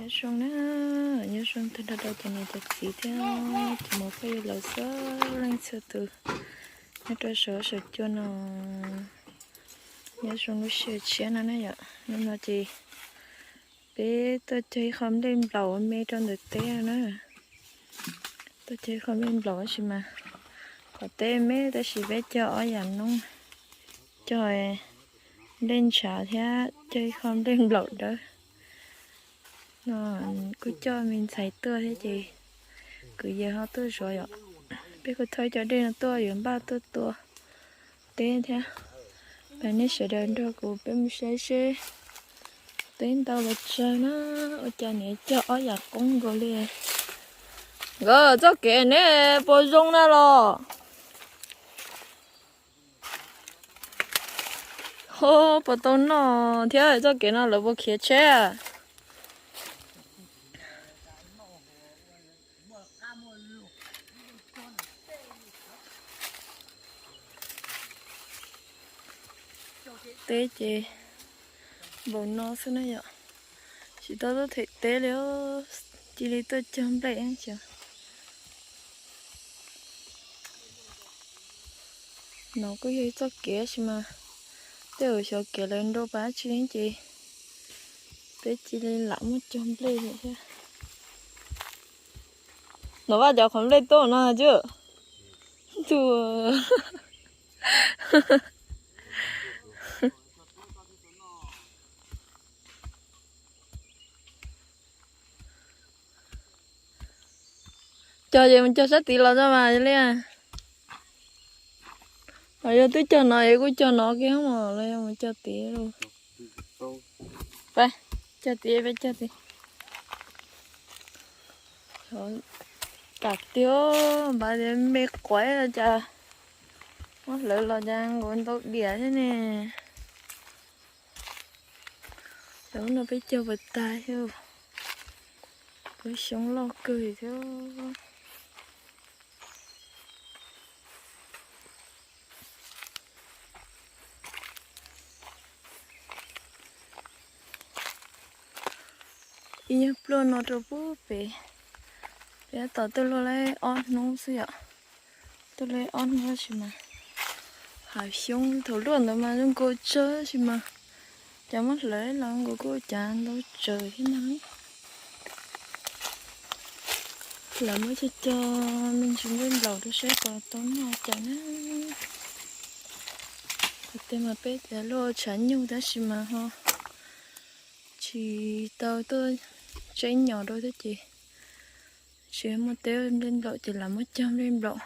Zoo na, nyob zoo tag nrho rau cov niam cov txiv thiab cov muam phooj ywg lawv txhua leej txhua tus nyob rau saum huab saum cua no. Nyob zoo lub sij hawm tshiab no na yom. Hnub no ces peb tuaj cog ib qho nplej nplaum me rau ntawm teb no na. Tuaj cog ib qho nplej nplaum tab sis mas qhov teb me tab sis peb cog ob yam noob, cog nplej ntshav thiab cog ib qho nplej nplaum dawb. No kuj coj me ntxhais tuaj thiab ces kwv yawg ho tuaj zov yom. Peb kuj thauj cov dej no tuaj yuav npaj tuaj tua teb thiab. Pab nej sawv daws nrog kuv peb mus saib seb teb ntau los tsawg na. Ua cas niam cog ob yam qoob nkaus li. Nkawd txoj kev ne puas zoo na los? Ho puas tau noj thiab txoj kev no lawv puas khiav tsheb? Teb ces npaum no xwb na yom. Tsis tau tuaj them teb li, cia li tuaj cog nplej cia. No kuj yog ib txoj kev tab sis mas tej zaum xyov kev lawv nrau pas dab tsi ces peb cia li lam muab cog nplej thiab. No Vaj cov qhov nplej tuaj no cwb. Ntuj. Cog ces mus cog sab tid los tso mas li. Yog twb cog no es kuj cog no kiag los yog mus cog tid lauj. Peb cog tid, peb cog tid. Kam tiag, npaj tias me quav cas muab hlawv los cas nkaus ntau diam thiab ne. Lawv no peb cog puas tag thiab, lub xyoob loj kawg thiab. Ib nyuag pluaj no rau pub pem, peb tab tom tuaj luaj li ob hnub xwb yom. Tuaj li ob hnub tab sis mas hav xyoob thaum luaj ntawd mas zoo nkaus tsawg tab sis mas cas muab hlawv los nkaus kuj cas ntau tsawg thiab no. Lawv muab cog cog me ntsis nplej nplaum rau saib puas tau noj cas na. Qhov tej mas peb tias luaj tshav nyuj tab sis mas ho tsis tau tuaj tseb nyom rau thiab ces tsis muaj teb nplej nplaum ces lawv muab cog nplej nplaum,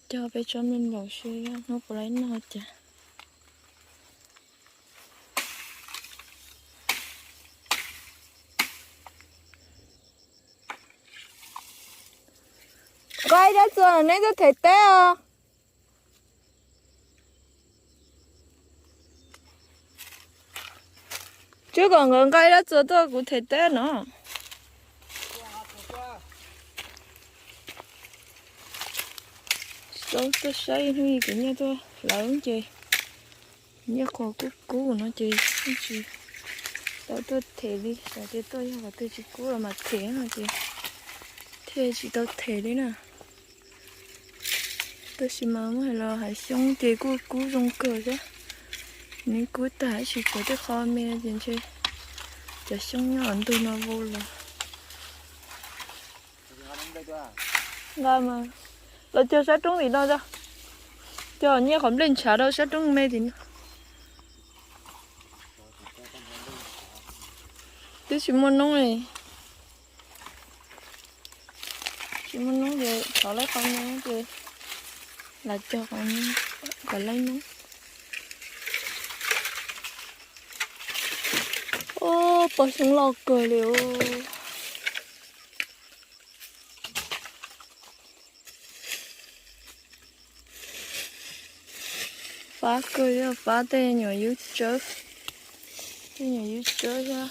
cog peb tsob nplej nplaum seb hnub puas laib noj cas. Nqa ib rab txuas neb tuaj them teb os. Tswb kom nkawd nqa ib rab txuas tuaj kuv them teb no. Tsis tau tuaj saib hnub ib kuv nyiaj tuaj hlawv ces nyiaj qhuav kub kub no ces tsis tau tuaj them li, xav tias tuaj yog qhov twg tsis kub los mas them no ces thiaj tsis tau them li na. Tab sis mas muab hais los hav xyoob ces kuj kub zoo kawg thiab. Nws kub tag tab sis tshuav tej qho me ces ntshe cov xyoob nyob ntug no vau los. Nqa mas los cog sab roob tim no, cog nyiaj qhov nplej ntshav rau sab roob me tim no. Twb tsis muaj noob li. Tsis muaj noob ces thov laib qhov no ces lam cog qhov no kom laib noob. Ub, pom xyoob loj kawg li os. Fab kawg, fab tej nyuam yub tsawb, tej nyuam yub tsawb thiab.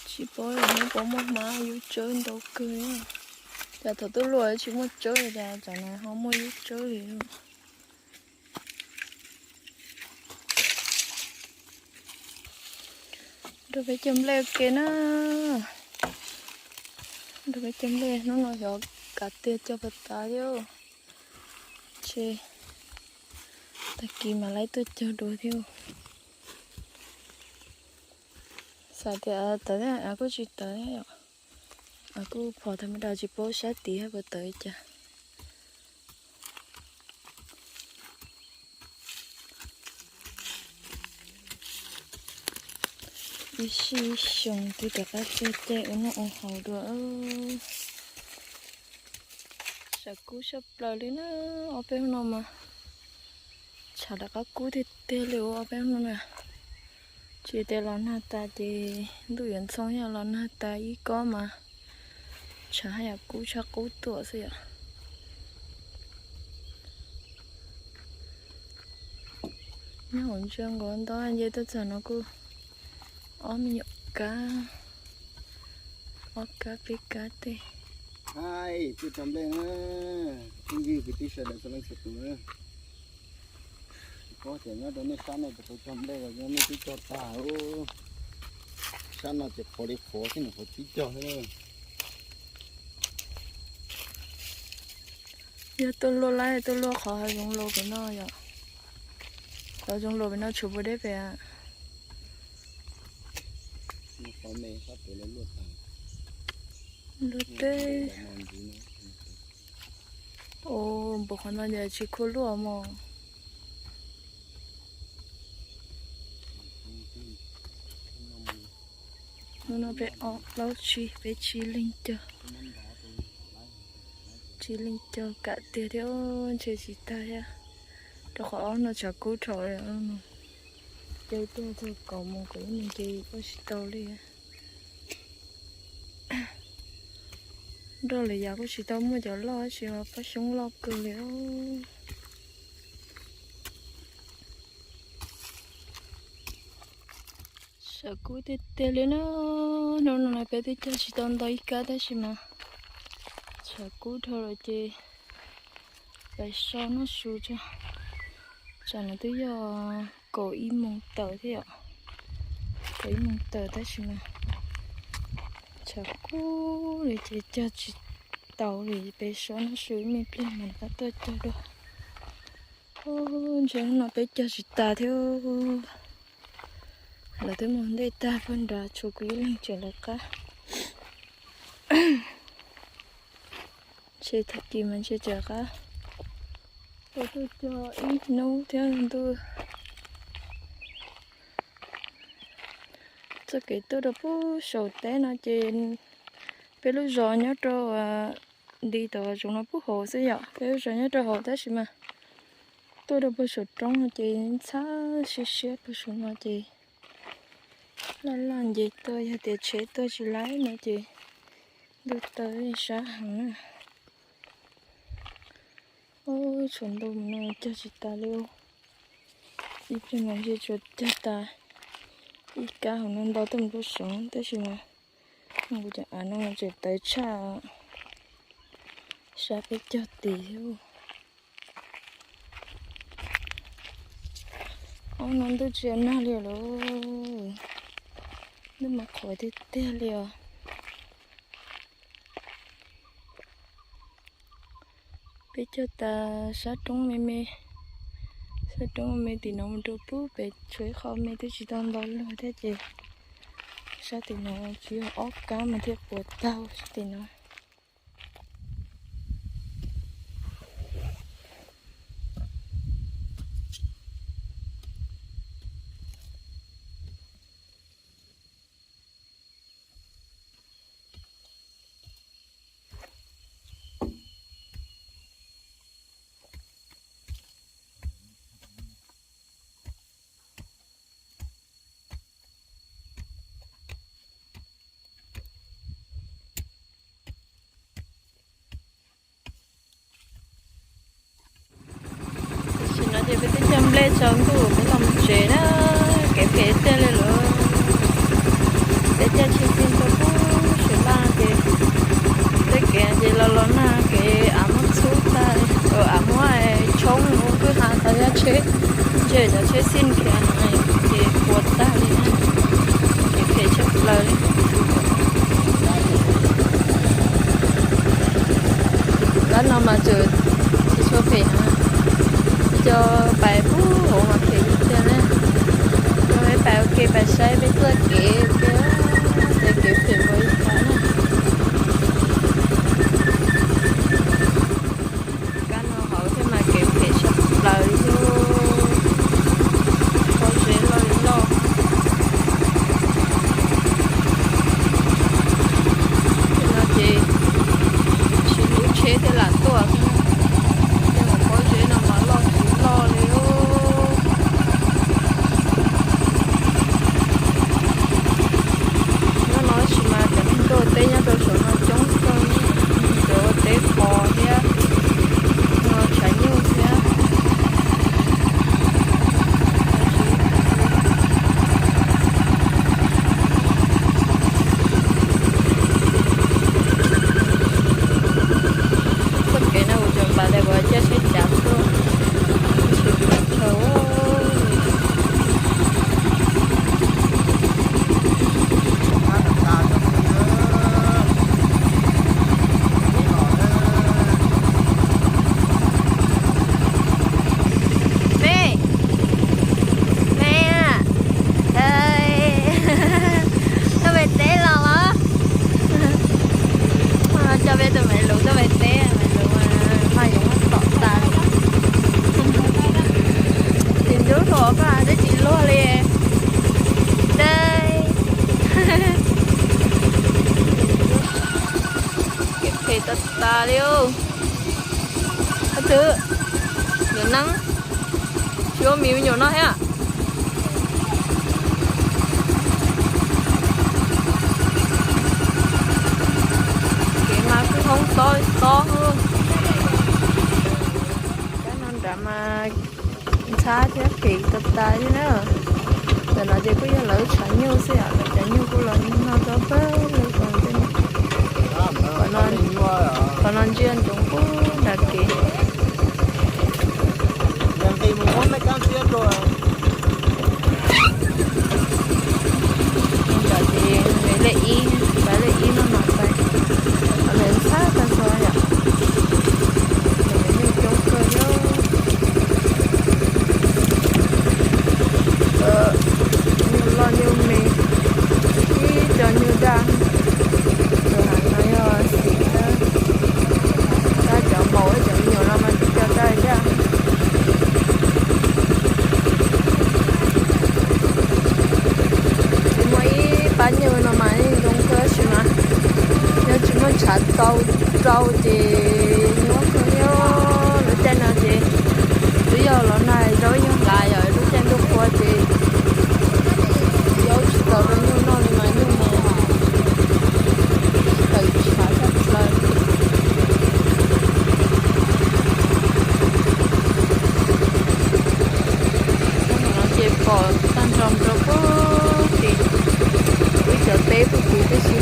Tsis paub yog hnub puas muaj hmab, yub tsawb ntau kawg. Cas thaum tuaj luaj tsis muaj tsawb li cas, tsam no ho muaj yub tsawb li. Rau peb cog nplej ua ke na. Rau peb cog nplej hnub no xyov kav tiag cog puas tas thiab. Ces tag kis mam li tuaj cog dua thiab. Xav tias tawv thiab, kuj tsis tawv thiab yom. Kuj phom thaum me das tsis paub sab tid hab puas tawv li cas. Ib sij ib xyoos twb rov qab cog ceg ua noj ua haus dua. Tshav kub tshaj plaws li na, ob peb hnub no mas tshav rov qab kub tiag tiag li ua ob peb hnub no. Tsis tias los nag tas ces ntuj yuav ntxhoo, yog los nag tas ib kob mas tshav haj yam kub tshaj qub tuaj xwb yom. Nyob hauv ntsia nkaus ntau nce tuaj txog no kuj ob me nyuam kab, ob kab peb kab tej. Hais, tuaj cog nplej na, phooj ywg kwv tij sawv daws txhua leej txhua tus na. Tsis paub tias nyob rau nej sab no puas tau cog nplej los nej twb cog tag. Sab no ces qhuav li qhuav xwb, nyuam qhuav tib cog xwb. Yog tuaj luaj laib tuaj luaj qhov hav zoov laus pem no yom. Hav zoov laus pem no tshuav npua deb pem. Luaj teb. Os, npaum qhov no ces tsis khuv luaj mog. Hnub no peb ob plaub tsib peb tsib leeg cog, tsib leeg cog kam tiag thiab ntshe tsis tag thiab. Rau qhov ob no tshav kub dhau li. Ces tuaj txog kaum moos kaum ib moos ces ua tsis tau li. Nroj lwm yam kuj tsis tau muaj cov loj tab sis mas paj xyoob loj kawg li. Tshav kub tiag tiag li na. Hnub no peb twb cog tsis tau ntau ib kab tab sis mas tshav kub dhau lawm ces peb so noj su tso. Tsam no twb yog kaum ib moos tawm thiab yom. Kaum ib moos tawm tab sis mas tshav kub li ces cog tsis tau li, peb so noj su ib me pliag mas rov qab tuaj cog dua. Ntshe hnub no peb cog tsis tas thiab. Lawv twb mus ntej tag pag nrad tshuav kuv ib leeg tseem lawv qab. Ntshe tag kis mas ntshe tseem qab tuaj cog ib hnub thiab ntuj. Txoj kev tuaj rau pug saum teb no ces peb lub zos nyob rau nti tau zoov no pug hauv xwb yom, peb lub zos nyob rau hauv tab sis mas tuaj rau pug saum roob no ces ntxhab siab siab pug saum no ces laj laj nce tuaj, yog tias tsheb tuaj tsis laib no ces ntuj taw sab heev na. Ub, tshuav ntau no cog tsis tas li. Ib pliag mas ntshe tsuas cog tas ib kab hauv no ntau tuaj mus rau saud tab sis mas kuv cov av no tseem tawv tshaj sab peb cog tid thiab. Ob no ntuj tsis nag li lawm, ntuj mas qhuav tiag tiag li os. Peb cog tas sab roob me me, sab roob me me tim no mus rau pub pem tshuav ib qho me twb tsis tau ntau luag thiab ces sab tim no tsis yog ob kab mas thiaj puas tag sab tim no. Tam sim no ces peb twb cog nplej tsaus ntuj peb los mus tsev na, kev phem tiag li lawm. Peb caij tsheb xij rau pub Suav Laj ces tej kev ces los los nag kev av muab txhub tag, av muab tshoob ua kwj ha tag thiab tsheb, ntshe cov tsheb xij khiav no ces puas tag li na. Kev phem tas li. Ab, twb, nyuam neeb, tsis ua mis me nyuam no thiab. Kev mas kwj hoob tob tob. Kab no nrad mas ntxhab thiab phem tas tas li na. Ntawm no ces kuj yog lawv tshav nyuj xwb os, lawv cov nyuj kuj los noj tau pawg lug. Qhov no ntsia ntsoov pub nram kev. Nram ces lej ib, lej ib no mas tais, qhov ntawd ntxhab tag nrho yom. Nyuj coob kawg li. Nyuj loj nyuj me, ib co nyuj daj. Tus hav no yog xim, tab cov maum cov me nyuam no mas tib co daj daj. Tsis muaj ib pab nyuj no mas yeej zoo kawg tab sis mas yog tsis muaj tshav rau ces nyuaj kawg li. Lub caij no ces twb yog los nag zaub ib nyuag hlav yom, lub caij ntuj qhua ces zaub tsis txaus rau nyuj noj li mas nyuj mas tawm tshav tshaj plaws. Ces pom tag nrho rau puag tim wb cov teb puag tim tib si.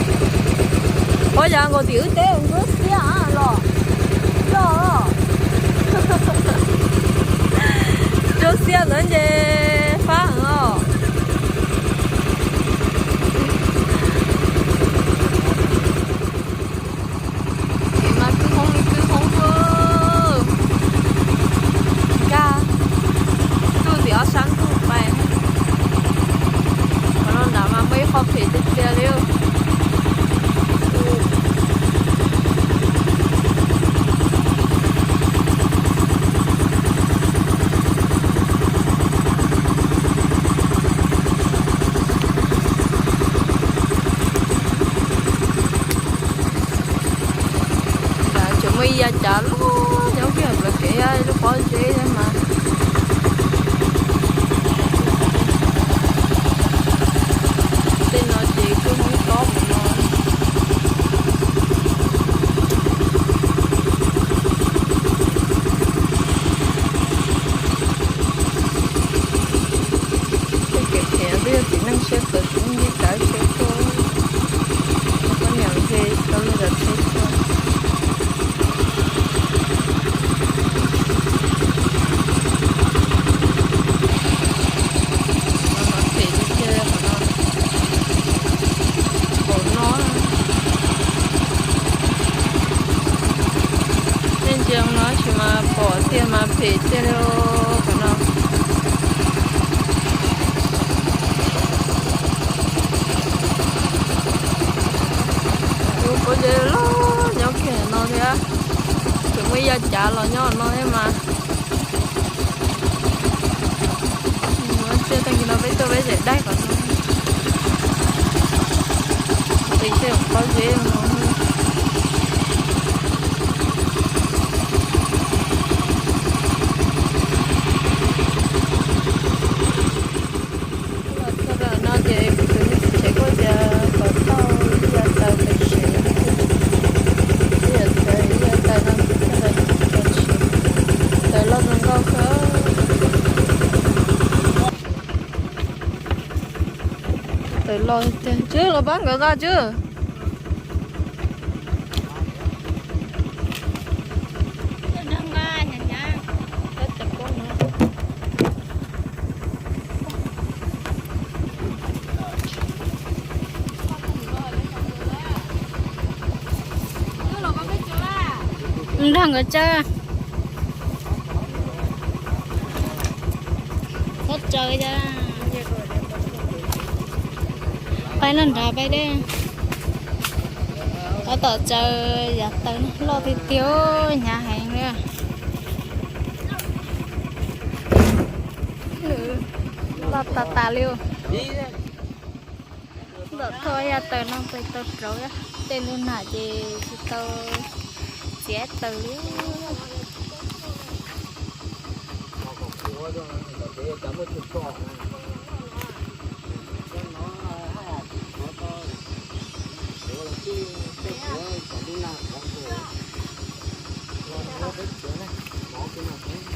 Ua cas nkaus tim wb teb ntsuab xiab los loj. Ntsuab xiab ntawd ces fab heev os. Kev mas kwj hoob li kwj hoob. Nkag tuaj tim ob sab ntug pais. Qhov no nrad mas muaj ib qho phem tiag tiag li. Nrad tseem muaj ib yav cav loj nyob kiag ntawm kev, lub pob zeb mas. Tej no ces kuj hoob tob mus no. Tej kev phem twb yog txiv neej siab tawv, txiv neej siab tawv, tsis tuaj, poj niam ntshe tau lub zam tsheb tuaj. Qhov no phem tiag tiag, qhov no npaum no. Nej ntsia no tab sis mas pom tiag mas phem tiag li qhov no. Lub pob zeb loj nyob kiag no thiab, tseem muaj ib yav cav los nyob no thiab mas. Mus txiaj tag kis no peb tuaj peb zem daim kom no. Tej pob zeb no. Los txog rau no ces kuv tus me txiv tsev kuj tias kom tau ib yav taws pem sev, ib yav taws, ib yav taws no kuv thiaj li tau tsev. Taws loj zoo nkauj kawg. Taws loj tiag, Tswb los pab nkawd nqa Tswb. Nrog nkawd tsaws. Txhob tsaws, pais no nrad pais deb. Tab tom tsaws yav taws loj tiag tiag, hnyav heev li. Loj tas tas li. Ntawm thaum yav taws no pais tau rauv, tej lub nag ces tsis tau Tiav taws li.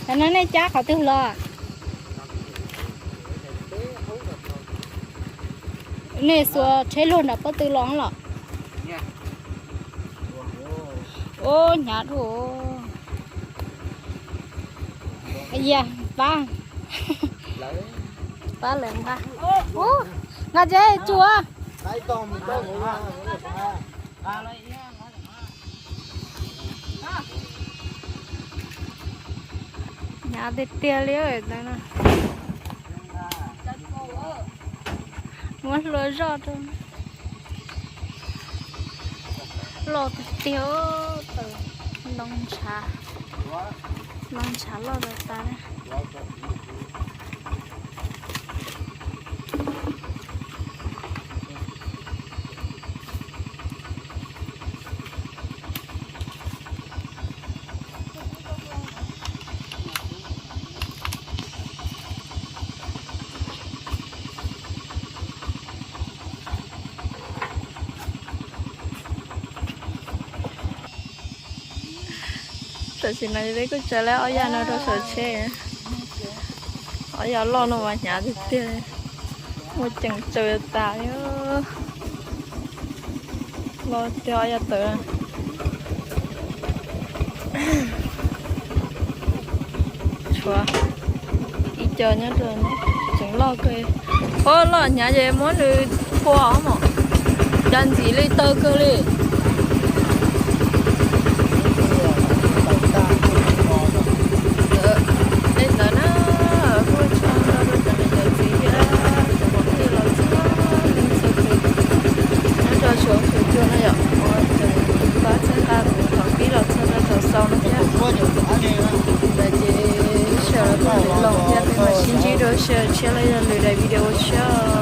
Cov no nej cab qhov twg los? Nej xuas tsheb luag nram pob tw los los? Ub, hnyav dhau. Yam pab, pab lawm nqa. Ub, nqa tsev tsuas. Hnyav tiag tiag li. Muab hlua zoj rau. Loj tiag tiag, taws, ntoo ntshav, ntoo ntshav loj tas tas. Tam sim no peb kuj tsaws lawm ob yam no rau saum tsheb. Ob yam loj no mas hnyav tiag tiag, muaj ceem tsaws tas li. Loj tiag ob yam tawm. Tshuav ib co nyob rau tseem loj kawg. Ua loj hnyav ces muab nws phua mos, cas ntxim li taw kawg li. Li ntawd na, kuj ua tsaug rau cov niam cov txiv thiab cov phooj ywg los txhua leej txhua tus nyob rau Suav Suav Cua no yom, ua tseem pab txhawb nqa kuv thaum pib los txog rau thaum xaus no thiab. Ntawd ces sawv daws kuj lom thiab peb mam sib ntsib dua sij hawm tshiab los yog lwm daim video tshiab.